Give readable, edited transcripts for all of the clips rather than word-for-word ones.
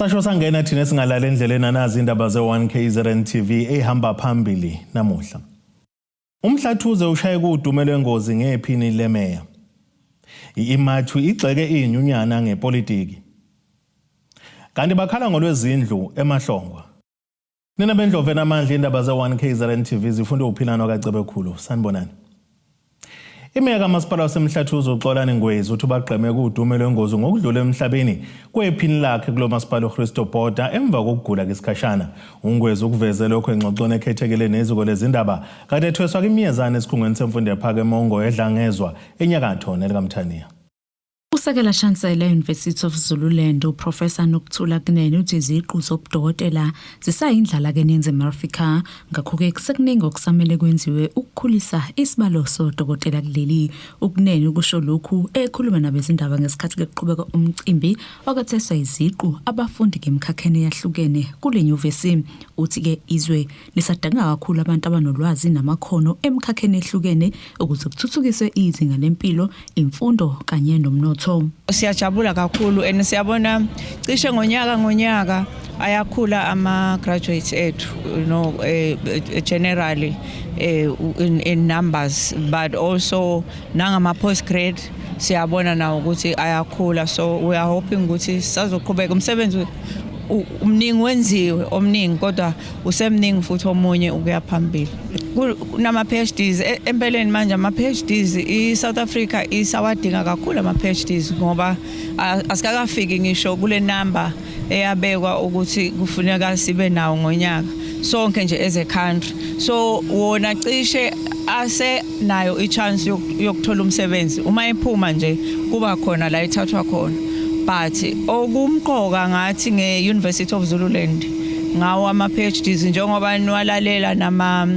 Sasho sangena thina singalala endleleni anazi indaba ze-1 KZN TV ehamba phambili namuhla. Umhlathuze ushaye kudume lwengozi ngephini lemeya. I-Imathu igxeke inyunyana ngepolitiki. Kanti bakhala ngolwezindlu emahlongwa. Nina bendlovu enamandla, indaba ze-1 KZN TV zifunda uphilano kaCebekhulu. Sanibonani. Imeya kamasipala waseMhlathuze uXolani Ngwezi uthi bagqeme kudume lwengozi ngokudlula emhlabeni kwephini lakhe kulo masipala uChristo Botha emva kokugula kwesikhashana. UNgwezi ukuveze lokho engxoxweni ekhethekile neziko lezindaba kade ethweswa kwimiyezane esikhungweni semfundo ephakeme uNgoye eDlangezwa enyakatho nelikaMthaniya. Usekela Chancellor University of Zululand uProfessor Nokuthula Kunene uthi iziqu zobudokotela zisayindlala ke eNingizimu Afrika, ngakho-ke kusekuningi okusamele kwenziwe ukukhulisa isibalo sodokotela kuleli. UKunene ukusho lokhu ekhuluma nabezindaba ngesikhathi kuqhubeka umcimbi okwetheswa iziqu abafundi ngemikhakheni eyahlukene kule nyuvesi. Uthi-ke izwe lisadinga kakhulu abantu abanolwazi namakhono emikhakheni ehlukene ukuze kuthuthukiswe izinga lempilo, imfundo kanye nomnotho. Siyajabula kakhulu and siyabona cishe ngonyaka ngonyaka ayakhula ama-graduates ethu, generally in numbers, but also nangama-postgrad siyabona nawo ukuthi ayakhula. So we are hoping ukuthi sisazoqhubeka umsebenzi umningi wenziwe omningi, kodwa usemningi futhi omunye ukuya phambili kunama PhDs. Empeleni manje ama PhDs, iSouth Africa isawadinga kakhulu ama PhDs ngoba asikakafiki ngisho kule number eyabekwa ukuthi kufuneka sibe nawo ngonyaka sonke nje as a country. So wona cishe ase nayo i-chance yokuthola umsebenzi uma ephuma nje, kuba khona la ethathwa khona. But okumqoka ngathi nge-University of Zululand ngawo ama-PhDs, njengoba niwalalela nama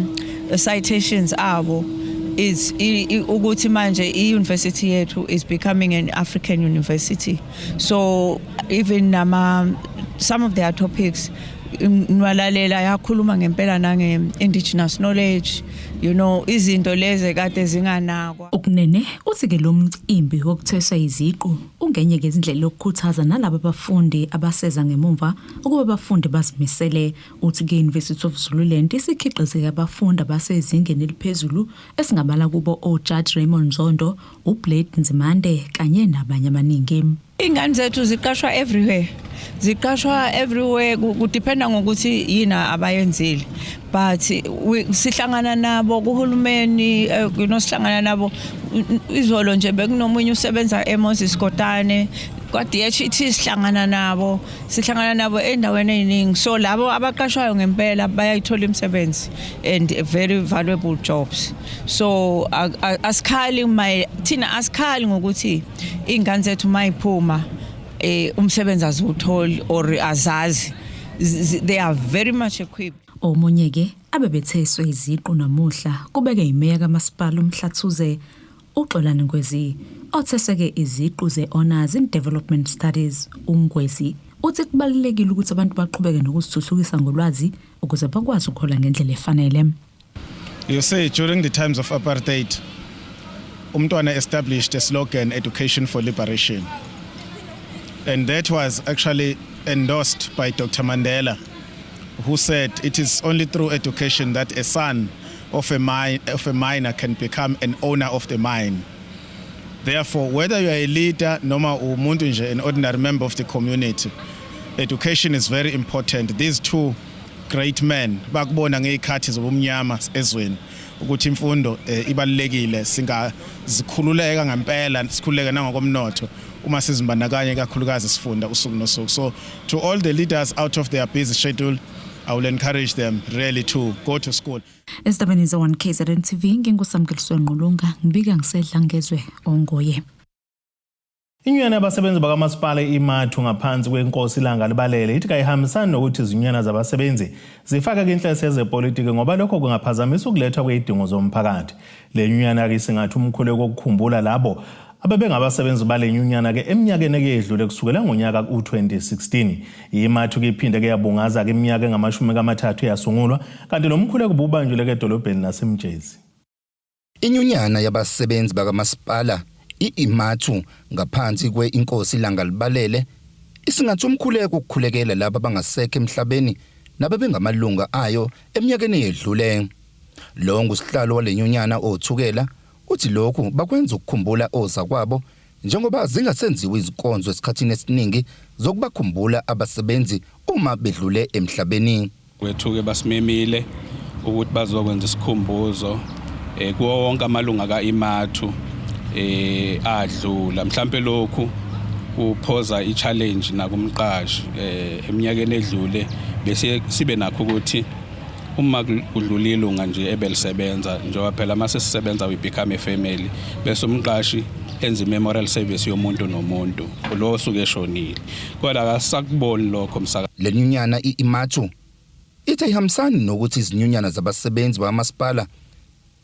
citations abo, is ukuthi manje i-university yethu is becoming an African university. So even nama some of their topics niwalalela, yakhuluma ngempela nange indigenous knowledge, izinto lezi kade zinganakwa. Ukunene uthi-ke lo mcimbi wokuthweswa iziqu ungenye ngezindlela yokukhuthaza nalabo abafundi abaseza ngemumva ukuba bafunde bazimisele. Uthi-ke University of Zululand isikhiqizeke abafundi abasezingeni eliphezulu esingabala kubo oJudge Raymond Zondo, uBlade Nzimande kanye nabanye abaningi. Ingane zethu ziqashwa everywhere, ziqashwa everywhere, kudependa ngokuthi yini abayenzile, but sihlangana nabo kuhulumeni, sihlangana nabo. Izolo nje bekunomunye usebenza eMoses Kotane kwa-DHET. Sihlangana nabo, sihlangana nabo endaweni eziningi. So labo abaqashwayo ngempela bayayithola imisebenzi and very valuable jobs. So asikhali my thina asikhali ngokuthi ingane zethu mayiphuma umsebenzi aziwutholi or azazi. They are very much equipped. Omunye ke abebetheswe iziqu namuhla kubeke imeya kamasipala uMhlathuze uXolani Ngwezi, otheseke iziqu ze-Honours in Development Studies. UNgwezi uthi kubalulekile ukuthi abantu baqhubeke nokuzithuthukisa ngolwazi ukuze bakwazi ukuhola ngendlela efanele. You see, during the times of apartheid, Umntwana established a slogan, "Education for Liberation." And that was actually endorsed by Dr. Mandela, who said it is only through education that a son of a miner can become an owner of the mine. Therefore, whether you are a leader, noma umuntu nje, an ordinary member of the community, education is very important. These two great men bakubona ngezikhathi zobumnyama ezweni ukuthi imfundo ibalulekile, singazikhululeka ngempela, sikhululeke nangokomnotho uma sizimbandakanye kakhulukazi sifunda usuku nosuku. So to all the leaders, out of their busy schedule, I will encourage them really to go to school. Ezindabeni ze-1 KZN TV, nginguSamkeliswe Ngqulunga, ngibika ngiseDlangezwe oNgoye. Inyunyana yabasebenzi bakamasipala iMathu ngaphansi kwenkosi Langalibalele ithi kayihambisani nokuthi izinyunyana zabasebenzi zifake inhlese yezepolitiki ngoba lokho kungaphazamisa ukulethwa kwezidingo zomphakathi. Le nyunyana-ke isingathi umkhuleko wokukhumbula labo abebengabasebenzi bale nyunyana-ke eminyakeni ekuyedlule kusukela ngonyaka u-2016. IMathu-ke iphinde-ke yabungaza-ke iminyaka engamashumi kamathathu yasungulwa, kanti lo mkhuleko ububanjwele-ke edolobheni laseMjezi. Inyunyana yabasebenzi bakamasipala iImathu ngaphansi kwe-Inkosi Langalibalele Isingathi umkhuleko ukukhulekela laba abangasekho emhlabeni nabebengamalunga ayo eminyakeni eyedlule. Lo ngusihlalo walenyunyana oThukela uthi lokhu bakwenza ukukhumbula ozakwabo njengoba zingasenziwa izinkonzo esikhathini esiningi zokubakhumbula abasebenzi uma bedlule emhlabeni. Wethu-ke basimemile ukuthi bazokwenza isikhumbuzo kuwo wonke amalunga ka-IMATU adlula. Mhlampe lokhu kuphoza i-challenge nakumqashi. Eminyakeni edlule bese sibe nakho ukuthi uma kudlula ilunga nje ebelisebenza, njengoba phela mase sisebenza we become a family, bese umqashi enza i-memorial service yomuntu nomuntu lo osuke eshonile, kodwa akasakuboni lokho msaka. Le nyunyana i-IMATU ithi ayihambisani nokuthi izinyunyana zabasebenzi bakamasipala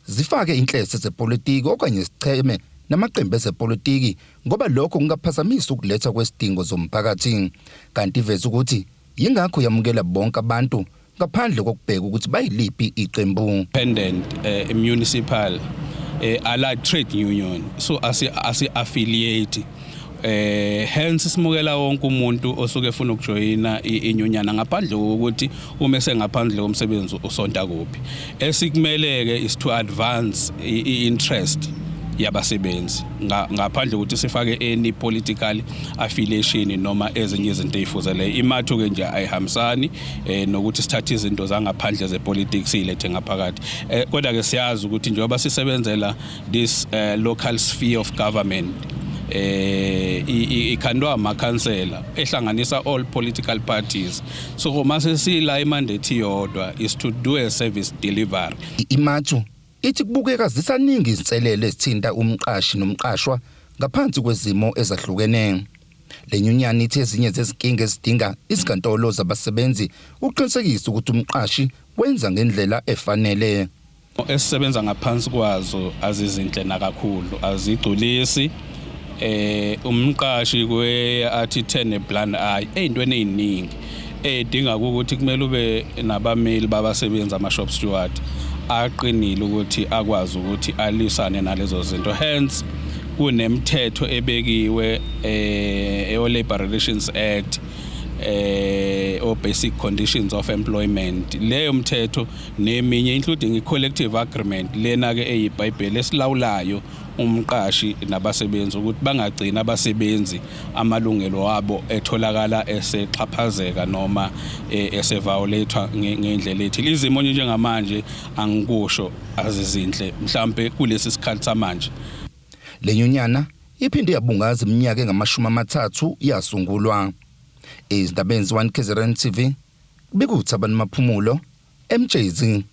zifake inhlese zepolitiki okanye zicheme namaqembu ezepolitiki, ngoba lokho kungaphazamisa ukuletha kwesidingo zomphakathi. Kanti iveza ukuthi yingakho yamukela bonke abantu ngaphandle kokubheka ukuthi bayiliphi iqembu. Independent municipal allied trade union, so asi affiliate, hence simukela wonke umuntu osuke efuna ukujoyina inyunyana ngaphandle kokuthi uma esengaphandle komsebenzi usonta kuphi. Esikumeleke is to advance i-interest yabasebenzi ngaphandle ukuthi sifake any political affiliation noma ezinye izinto ezifuzele. IMATU ke nje ayihambisani nokuthi sithathe izinto zangaphandle zepolitics silethe ngaphakathi, kodwa ke siyazi ukuthi njengoba sisebenzela this local sphere of government, ikhandwa amakhansela ehlanganisa all political parties, so mase sila imandate iyodwa is to do a service delivery. I-IMATU ithi kubukeka zisaningi izinselelo ezithinta umqashi nomqashwa ngaphansi kwezimo ezahlukene. Le nyunyana ithi ezinye zezinkinga ezidinga izinkantolo zabasebenzi ukuqinisekisa ukuthi umqashi wenza ngendlela efanele. Esisebenza ngaphansi kwazo azizinhle nakakhulu, azigculisi. Umqashi kwe athi turn a blind eye eyintweni eziningi edinga ukuthi kumele ube nabameli babasebenzi, ama shop steward aqinile ukuthi akwazi ukuthi alisane nalezo zinto. Hence kunemithetho ebekiwe, e Labor Relations Act, o basic conditions of employment, leyo mthetho neminye, including i-collective agreement lena ke eyiBhayibheli esilawulayo umqashi nabasebenzi, ukuthi bangagcina abasebenzi amalungelo wabo etholakala esexhaphazeka noma eseviolatewa ngendlela ethile. Izimo nje njengamanje, angikusho azizinhle mhlambe kulesi sikhathi samanje. Le nyunyana iphinde yabungaza iminyaka engama-30 yasungulwa. Izindabeni 1 KZN TV, bekuThabani Maphumulo, MJZ.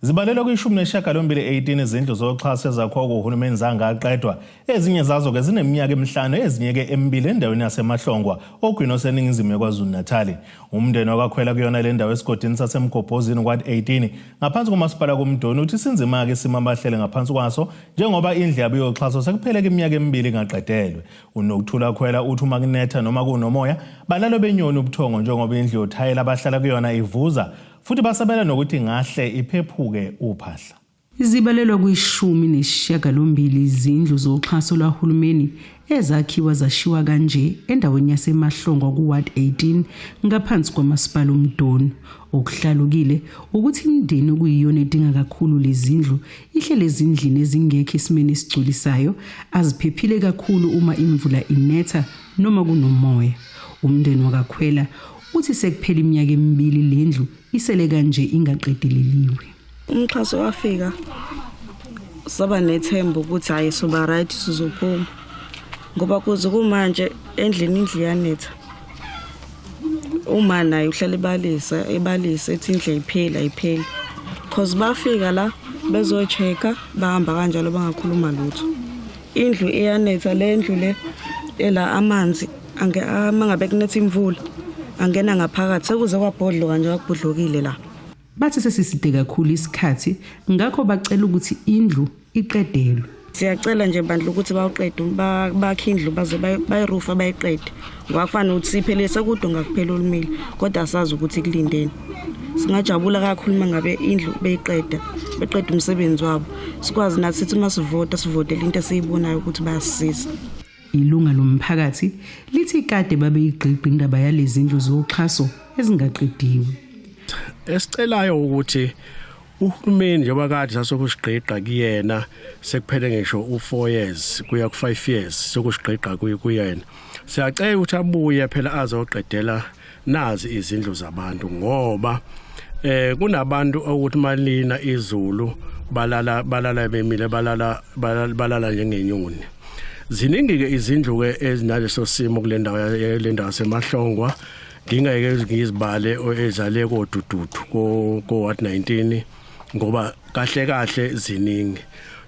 Zibalelwa kwi-18 izindlu zoxhaso ezakhiwa kuhulumeni zangaqedwa. Ezinye zazo-ke zineminyaka emihlanu, ezinye-ke emibili endaweni yaseMahlongwa, ogwini oseningizimu yeKwaZulu-Natali. Umndeni wakakhwela kuyona le ndawo esigodini saseMgobhozini kwa 18 ngaphansi komasipala kuMdoni uthi sinzima-ke isimo abahlele ngaphansi kwaso, njengoba indlu yabo yoxhaso sekupheleke iminyaka emibili ingaqedelwe. UNokuthula Khwela uthi uma kunetha noma kunomoya balalo benyoni ubuthongo, njengoba indlu yothayela abahlala kuyona ivuza, futhi basabela nokuthi ngahle iphephuke uphahla. Zibalelwa kwi-18 izindlu zoxhaso lwahulumeni ezakhiwa zashiwa kanje endaweni yaseMahlongwa ku-Ward 18 ngaphansi kwamasipala uMdoni. Okuhlalukile ukuthi imindeni okuyiyona edinga kakhulu lezindlu ihlele ezindlini ezingekho esimeni esigculisayo, aziphephile kakhulu uma imvula inetha noma kunomoya. Umndeni wakaKhwela uthi sekuphela iminyaka emibili lendlu isele kanje ingaqedeleliwe. Umxhaso wafika, saba nethemba ukuthi hayi, soba right, sizophuma, ngoba kuze kumanje endlini indlu iyanetha. Uma naye uhlala ebalisa ebalisa ethi indlu ayipheli, ayipheli, cause bafika la bezo-check-a, bahamba kanjalo bangakhuluma lutho. Indlu iyanetha, le ndlu le ela amanzi uma ngabe kunetha imvula angena ngaphakathi, sekuze kwabhodloka nje, kwakubhodlokile la. Bathi sesiside kakhulu isikhathi, ngakho bacela ukuthi indlu iqedelwe. Siyacela nje bandla ukuthi bawuqede, bakhe indlu, baze bayirufa bayiqede, ngoba kufana nokuthi siphele sekudonga kuphela olumile, kodwa asazi ukuthi kulindeni. Singajabula kakhulu uma ngabe indlu beyiqeda, beqeda umsebenzi wabo, sikwazi nathi sithi uma sivota sivotele into esiyibonayo ukuthi bayasisiza. Ilunga lomphakathi lithi kade babeyigqigqa indaba yalezindlu zoxhaso ezingaqediwe. Esicelayo ukuthi uhulumeni njengoba kade sasokusigqigqa kuyena sekuphele ngisho u4 years kuya ku5 years sokusigqigqa kuyena. Siyacela ukuthi abuye phela azoqedela nazi izindlu zabantu ngoba kunabantu ukuthi malina izulu balala balala bemile balala balala njengenyoni. Ziningi ke izindlu ke ezinaleso simo kule ndawo le ndawo semahlongwa ngingeke ngizibale ezale kodududu ko ward 19 ngoba kahle kahle ziningi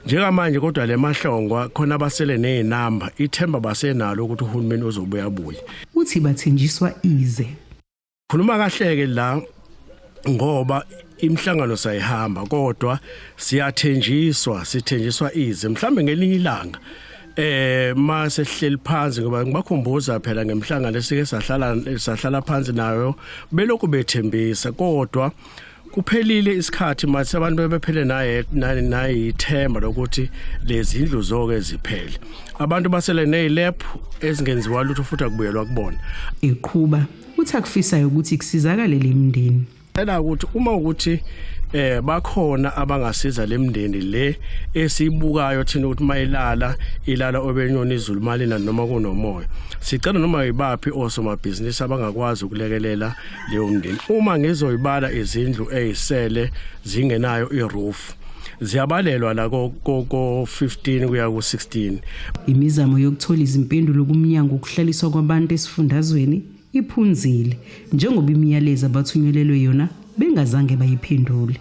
njengamanje. Kodwa le mahlongwa khona abasele nezinamba, ithemba basenalo ukuthi uhulumeni uzobuya buye. Uthi bathenjiswa ize. Khuluma kahleke la ngoba imihlangano sayihamba kodwa siyathenjiswa, sithenjiswa ize. Mhlambe ngelinye ilanga mase sihleli phansi, ngoba ngibakhumbuza phela ngemhlangano esike sahlala phansi nayo belokhu bethembisa, kodwa kuphelile isikhathi manje abantu bebephele naye naye ithemba lokuthi lezi indlu zonke ziphele. Abantu basele nezilaphu ezingenziwa lutho futhi akubuyelwa kubona. Eqhuba uthi akufisayo ukuthi kusizakale lemndeni. Cela ukuthi uma ukuthi bakhona abangasiza lemndeni le esibukayo thina ukuthi mayilala ilala obenyoni izulu malina noma kunomoya, sicela noma yibaphi osomabhizinisi abangakwazi ukulekelela leyo mndeni. Uma ngizoyibala izindlu ezisele zingenayo iroof ziyabalelwa la ko 15 kuya ku 16. Imizamo yokuthola izimpendulo kumnyango ukuhlaliswa kwabantu esifundazweni iphunzile njengoba imiyalezo abathunyelelwe yona bengazange bayiphendule.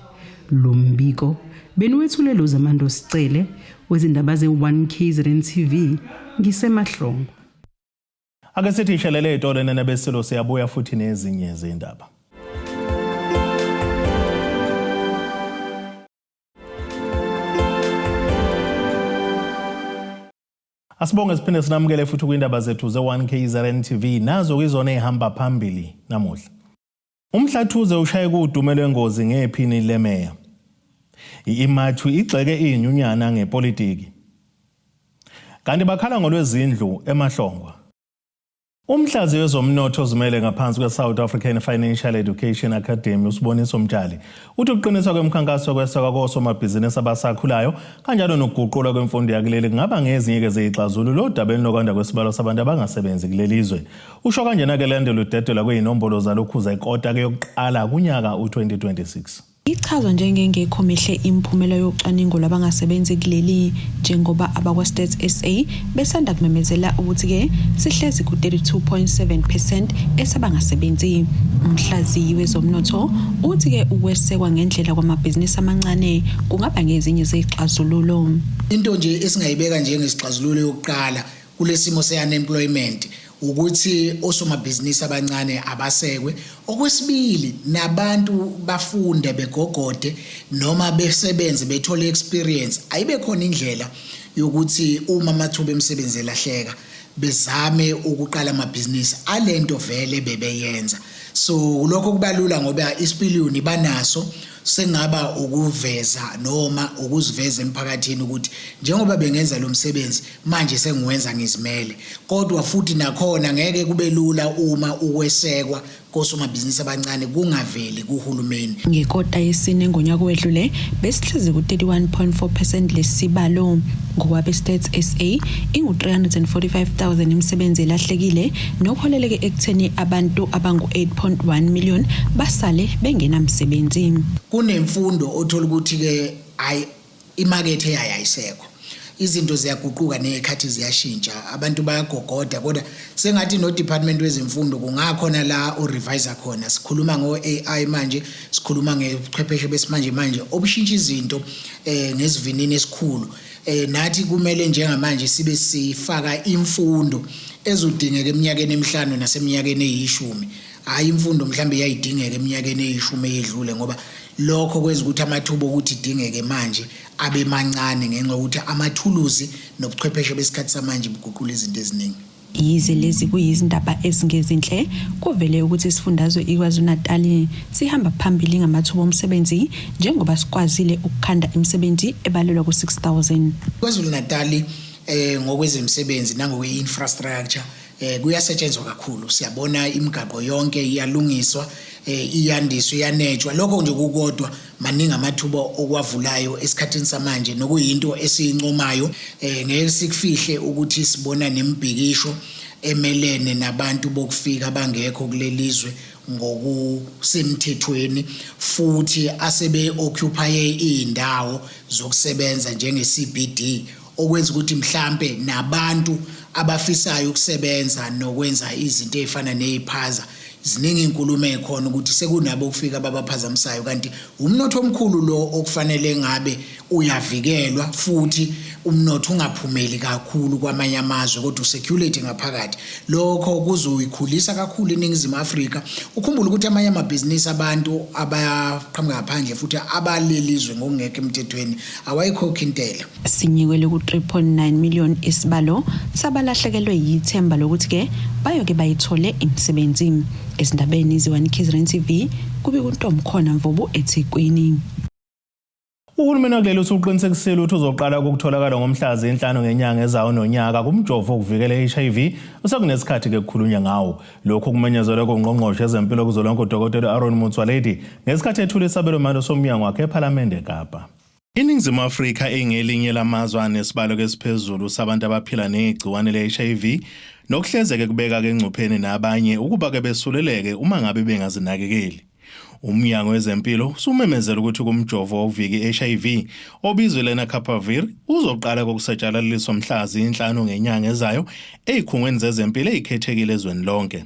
Lo mbiko beniwethule lo Zamando Sicele wezindaba ze-1 KZN TV ngisemahlongo. Ake sithi ishelele ey'tolo nene besilo, siyabuya futhi nezinye izindaba. Asibonge siphinde sinamukele futhi kwindaba zethu ze-1 KZN TV, nazo kizona ey'hamba phambili namuhla. Umhlathuze ushaye kudume lwengozi ngephini lemeya. I-Imathu igxeke iyinyunyana ngepolitiki. Kanti bakhala ngolwezindlu emahlongwa. Umhlaziyi wezomnotho ozimele ngaphansi kwe-South African Financial Education Academy uSiboniso Mtshali uthi ukuqiniswa kwemikhankaso yokwesekwa kosomabhizinisi abasakhulayo kanjalo nokuguqulwa kwemfundo yakuleli kungaba ngezinye-ke zeyixazululo odabeni lokwanda kwesibalo sabantu abangasebenzi kuleli zwe. Usho kanjena-ke landela udedelwa kwey'nombolo zalokhu zekota yokuqala kunyaka u-2026. Ichazwa njengengekho mihle imiphumela yocwaningo lwabangasebenzi kuleli njengoba abakwa-Stats SA besanda kumemezela ukuthi-ke sihlezi ku-32.7% esabangasebenzi. Umhlaziyi wezomnotho uthi-ke ukwesekwa ngendlela kwamabhizinisi amancane kungaba ngezinye zey'xazululo. Into nje esingayibeka njengesixazululo yokuqala kulesimo se-unemployment ukuthi osomabhizinisi abancane abasekwe. Okwesibili, nabantu bafunde begogode noma besebenze bethole experience. Ayibe khona indlela yokuthi uma amathuba emisebenzi elahleka bezame ukuqala amabhizinisi alento vele bebeyenza. So lokho kubalula ngoba isipiliyoni banaso, sengaba ukuveza noma ukuziveza emphakathini ukuthi njengoba bengenza lo msebenzi manje sengiwenza ngizimele. Kodwa futhi nakhona ngeke kube lula uma ukwesekwa kosomabhizinisi abancane kungaveli kuhulumeni. Ngekota yesine ngonyaka owedlule besihlezi ku-31.4% lesibalo. Ngokwabe-Stats SA ingu-345,000 imisebenzi elahlekile nokuholeleke ekutheni abantu abangu-8.1 million basale bengenamsebenzi. Kunemfundo othola ukuthi-ke ayi imakethe yayo ayisekho, izinto ziyaguquka ney'khathi ziyashintsha, abantu bayagogoda, kodwa sengathi no-department wezemfundo kungakhona la o-revise khona. Sikhuluma ngo-AI manje, sikhuluma ngebuchwepheshe besimanje manje obushintsha izinto ngesivinini esikhulu. Nathi kumele njengamanje sibe sifaka imfundo ezodingeka eminyakeni emihlanu naseminyakeni eyishumi, hhayi imfundo mhlawumbe iyayidingeka eminyakeni eyishumi eyedlule, ngoba lokho kwenza ukuthi amathuba okuthi idingeke manje abe mancane ngenxa yokuthi amathuluzi nobuchwepheshe besikhathi samanje buguqula izinto eziningi. Yize lezi kuyizindaba ezingezinhle, kuvele ukuthi isifundazwe iKwaZulu-Natal sihamba phambili ngamathuba omsebenzi njengoba sikwazile ukukhanda imisebenzi ebalelwa ku-6000. KwaZulu-Natal eh ngokwezemisebenzi nangokwe-infrastructure eh kuyasetshenzwa kakhulu. Siyabona imigaqo yonke iyalungiswa, eh iyandiswa, iyanetshwa. Lokho nje kukodwa maningi amathuba okwavulayo esikhathini samanje, nokuyinto esiyincomayo. Ngeke sikufihle ukuthi sibona nemibhikisho emelene nabantu bokufika abangekho kulelizwe ngokusemthethweni futhi asebe-occupye iy'ndawo zokusebenza njenge-CBD, okwenza ukuthi mhlampe nabantu abafisayo ukusebenza nokwenza izinto ey'fana ney'phaza, ziningi iy'nkulumo ey'khona ukuthi sekunabo ukufika ababaphazamisayo, kanti umnotho omkhulu lo okufanele ngabe uyavikelwa futhi umnotho ungaphumeli kakhulu kwamanye amazwe kodwa usecurity ngaphakathi. Lokho kuzoyikhulisa kakhulu iNingizimu Afrika. Ukhumbule ukuthi amanye amabhizinisi abantu abaqhamuka ngaphandle futhi abalelizwe ngokungekho emthethweni awayikhokhi intela. Sinyukele ku-3.9 million isibalo sabalahlekelwe yithemba lokuthi-ke bayoke bayithole imisebenzi. Ezindabeni ze-1 KZN TV kubika uNtomkhona Mvubu eThekwini. Uhulumeni wakuleli usuqinisekisile ukuthi uzoqala ukutholakala ngomhla zinhlanu ngenyanga ezayo nonyaka kumjovo wokuvikela i-HIV osekunesikhathi-ke kukhulunywa ngawo. Lokhu kumenyezelwe kungqongqoshe ezempilo kuzolonke uDokotela Aaron Motsoaledi ngesikhathi ethula isabelomali somnyango wakhe ePhalamende eKapa. INingizimu Afrika ingelinye lamazwe anesibalo esiphezulu sabantu abaphila negciwane le-HIV nokuhlezeke kubeka-ke engcupheni nabanye ukuba-ke besuleleke uma ngabe bengazinakekeli. Umnyango wezempilo usumemezela ukuthi kumjovo wokuvika i-HIV obizwa Lenacapavir uzoqala kokusatshalaliswa mhla zinhlanu ngenyanga ezayo ezikhungweni zezempilo ezikhethekile ezweni lonke.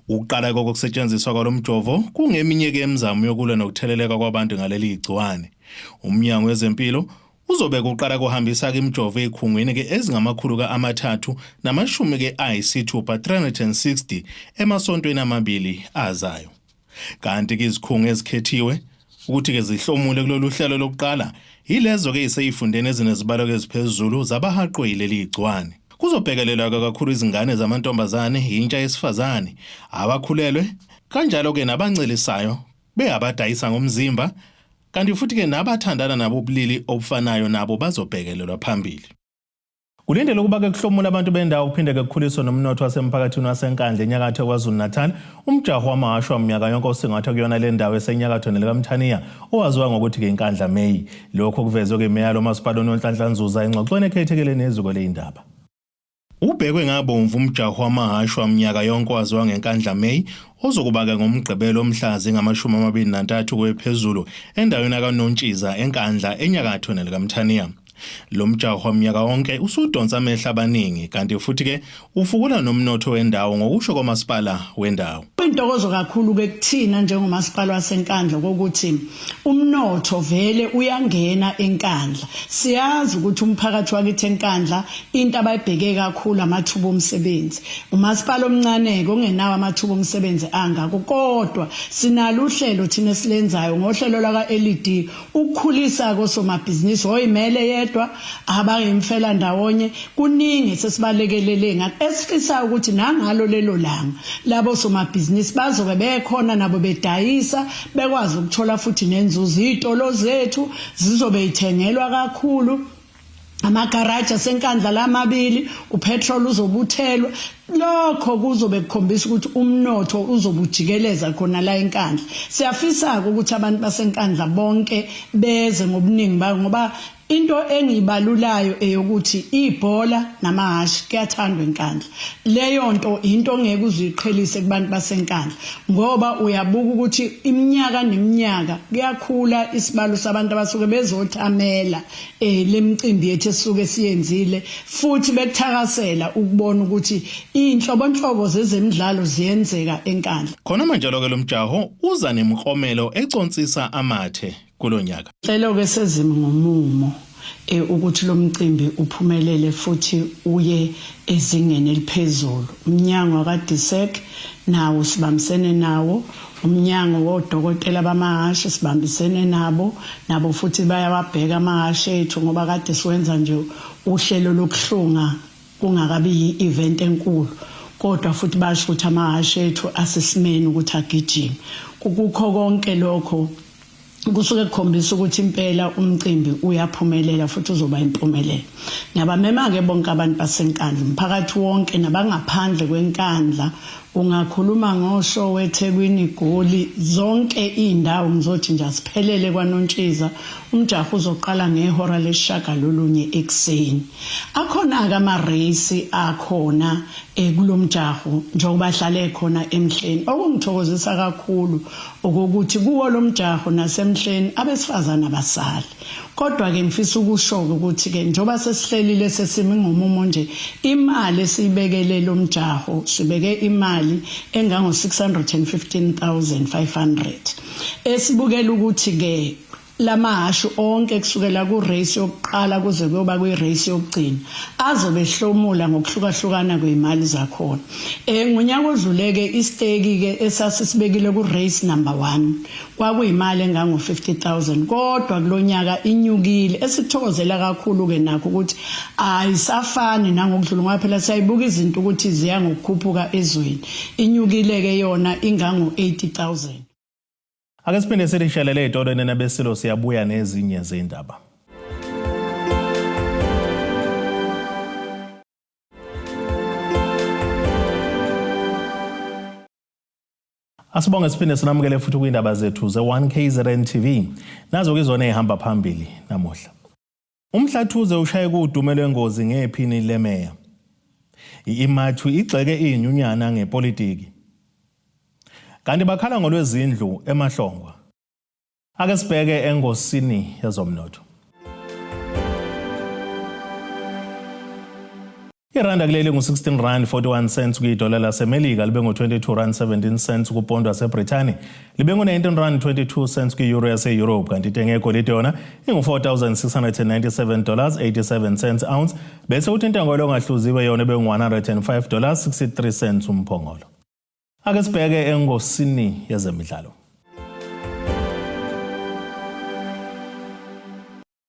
Ukuqala kokusetshenziswa kwalo mjovo kungeminye-ke imizamo yokulwa nokutheleleka kwabantu ngaleli gciwane. Umnyango wezempilo uzobe kuqala kuhambisa-ke imijovo ezikhungweni-ke ezingamakhulu ka-amathathu namashumi-ke ayisithupha 360 emasontweni amabili azayo. Kanti-ke izikhungo ezikhethiwe ukuthi-ke zihlomule kulolu hlelo lokuqala yilezo-ke eziseyifundeni ezinezibalo eziphezulu zabahaqwe yileli gciwane. Kuzobhekelelwa-ke kakhulu izingane zamantombazane, intsha yesifazane, abakhulelwe, kanjalo-ke nabancelisayo beyabadayisa ngomzimba, kanti futhi-ke nabathandana nabo ubulili obufanayo nabo bazobhekelelwa phambili. Kulindele ukuba ke kuhlomule abantu bendawo kuphinde ke kukhuliswe nomnotho wasemphakathini waseNkandla enyakatho KwaZulu-Natal. Umjaho wamahashu waminyaka yonke osingathwa kuyona le ndawo esenyakatho nelikaMthaniya owaziwa ngokuthi ke iNkandla May. Lokho kuvezwe ke imeya lomasipala uNonhlanhla Nzuza engxoxweni ekhethekile neziko leyindaba. Ubhekwe ngabomvu umjaho wamahashu waminyaka yonke owaziwa ngeNkandla May ozokuba-ke ngoMgqibelo mhla zingama-23 kwephezulu endaweni kaNontshiza eNkandla enyakatho nelikaMthaniya. Lo mjaho waminyaka wonke usudonsa amehlo abaningi kanti futhi-ke ufukula nomnotho wendawo ngokusho komasipala wendawo. Kuyintokozo kakhulu ke kuthina njengomasipala waseNkandla kokuthi umnotho vele uyangena eNkandla. Siyazi ukuthi umphakathi wakithi eNkandla into abayibheke kakhulu amathuba omsebenzi. Umasipala omncane-ke ongenawo amathuba omsebenzi angako, kodwa sinalo uhlelo thina esilenzayo ngohlelo lwaka-LED ukukhulisa kosomabhizinisi oyimele yedwa abayimfela ndawonye. Kuningi sesibalekelele ngakho esifisayo ukuthi nangalo lelo langa labo somabhizinisi bazobe bekhona nabo bedayisa bekwazi ukuthola futhi nenzuzo. Iy'tolo zethu zizobe ithengelwa kakhulu, amagaraji aseNkandla lamabili, upetrol uzobuthelwa. Lokho kuzobe kukhombisa ukuthi umnotho uzobujikeleza khona la eNkandla. Siyafisa ukuthi abantu baseNkandla bonke beze ngobuningi bayo, ngoba into engiyibalulayo eyokuthi ibhola namahhashi kuyathandwa eNkandla. Leyo nto into ongeke uziqhelise kubantu baseNkandla, ngoba uyabuka ukuthi iminyaka neminyaka kuyakhula isibalo sabantu abasuke bezothamela lemicimbi yethu esisuke siyenzile, futhi bekuthakasela ukubona ukuthi inhlobonhlobo zezemidlalo ziyenzeka eNkandla. Khona manjalo-ke lo mjaho uza nemiklomelo econsisa amathe kulo nyaka. Celo-ke sezimi ngomumo ukuthi lo mcimbi uphumelele futhi uye ezingeni eliphezulu. Umnyango wakwaDSEC nawo sibambisene nawo, umnyango wodokotela bamahhashi sibambisene nabo, nabo futhi bayawabheka amahhashi ethu ngoba kade siwenza nje uhlelo lokuhlunga kungakabi yi-event enkulu, kodwa futhi basho ukuthi amahhashi ethu asesimeni ukuthi agijime. Kukho konke lokho. Kusuke kukhombisa ukuthi impela umcimbi uyaphumelela futhi uzoba impumelelo. Ngiyabamema-ke bonke abantu baseNkandla, umphakathi wonke nabangaphandle kweNkandla. Ungakhuluma ngosho weThekwini, Goli, zonke iy'ndawo ngizothi nje asiphelele kwaNontshiza. Umjaho uzoqala ngehora lesishagalolunye ekuseni. Akhona-ke ama-race akhona kulo mjaho njengoba ahlale ekhona emhleni. Okungithokozisa kakhulu okokuthi kuwo lo mjaho nasemhleni abesifazane abasali. Kodwa-ke ngifisa ukusho-ke ukuthi-ke njengoba sesihlelile sesimi ngomumo nje, imali esiyibekele lo mjaho sibeke imali engango-615 500 esibukela ukuthi-ke lamahashu onke kusukela ku-race yokuqala kuze kuyoba kwi-race yokugcina azobe ehlomula ngokuhlukahlukana kwey'mali zakhona. Ngonyaka odlule-ke isiteki-ke esasisibekile ku-race number 1 kwakuyimali engango-50 000, kodwa kulo nyaka inyukile. Esikuthokozela kakhulu-ke nakho ukuthi ayisafani nangokudlula, ngoba phela siyayibuka izinto ukuthi ziya ngokukhuphuka ezweni. Inyukile-ke yona ingango-80 000. Ake siphinde silishelele ey'tolo nabesilo, siyabuya nezinye zey'ndaba. Asibonge siphinde sinamukele futhi kwindaba zethu ze-1 KZN TV. Nazo ke izona ezihamba phambili namuhla. Umhlathuze ushaye kudume lwengozi ngephini lemeya. I-Imathu igxeke inyunyana ngepolitiki. Kanti bakhala ngolwezindlu emahlongwa. Ake sibheke engosini yezomnotho. Iranda kuleli ngu-16 rand 41 cents kwidola laseMelika, libe ngu-22 rand 17 cents kupondo waseBrithani, libe ngu-19 rand 22 cents kwi-euro yase-Europe, kanti intengo yegolide yona ingu-4697 dollars 87 cents ounce, bese kuthi intengo yolongahluziwe yona ibe ngu-105 dollars 63 cents umphongolo. Ake sibheke engosini yezemidlalo.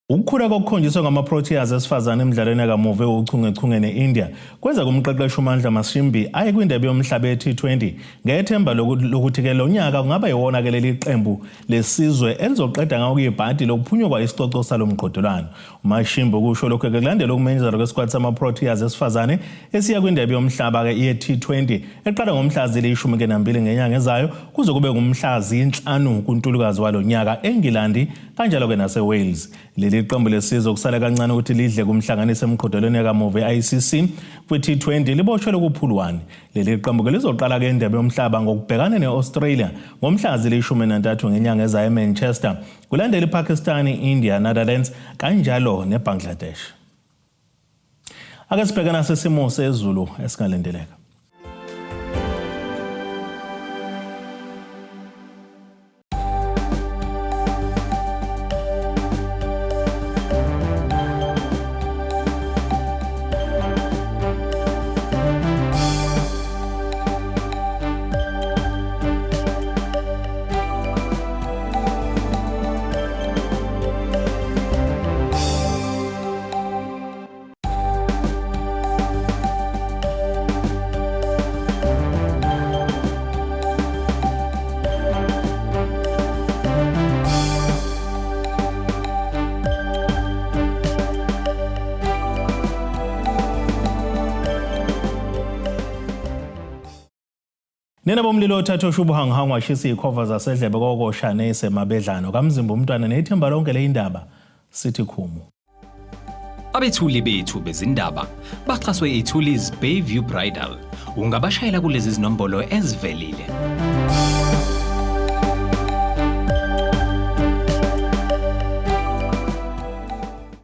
Ukukhula kokukhonjiswa ngama-Proteas esifazane emidlalweni yakamuva ewuchungechunge ne-India kwenza kumqeqeshi uMandla Mashimbyi aye kwindebe yomhlaba ye-T20 ngethemba lokuthi-ke lo nyaka kungaba yiwona-ke leli qembu lesizwe elizoqeda ngawo kuyibhadi lokuphunyukwa isicoco salo mqhudelwano. UMashimbi ukusho lokhu-ke kulandela ukumenyezelwa kwesikwati sama-Proteas esifazane esiya kwindebe yomhlaba-ke ye-T20 eqala ngomhla zili-12 ngenyanga ezayo kuze kube ngumhla zinhlanu kuNtulikazi walo nyaka eNgilandi kanjalo-ke nase-Wales. Leli qembu lesizwe kusale kancane ukuthi lidle kumhlanganisi emqhudelweni yakamuva e-ICC kwi-T20 liboshelwe ku-pool 1. Leli qembu-ke lizoqala-ke indebe yomhlaba ngokubhekana ne-Australia ngomhla zili-13 ngenyanga ezayo eManchester, kulandela iPakistan, i-India, Netherlands kanjalo neBangladesh. Ake sibheke nasesimo sezulu esingalindeleka. Nina bomlilo othatha oshubuhanguhangu washisa izikhova zasedlebe kokosha nesemabedlano kamzimba umntwana nethemba lonke le indaba sithi khumu. Abethuli bethu bezindaba baxhaswe iThulis Bayview Bridal. Ungabashayela kulezi zinombolo ezivelile.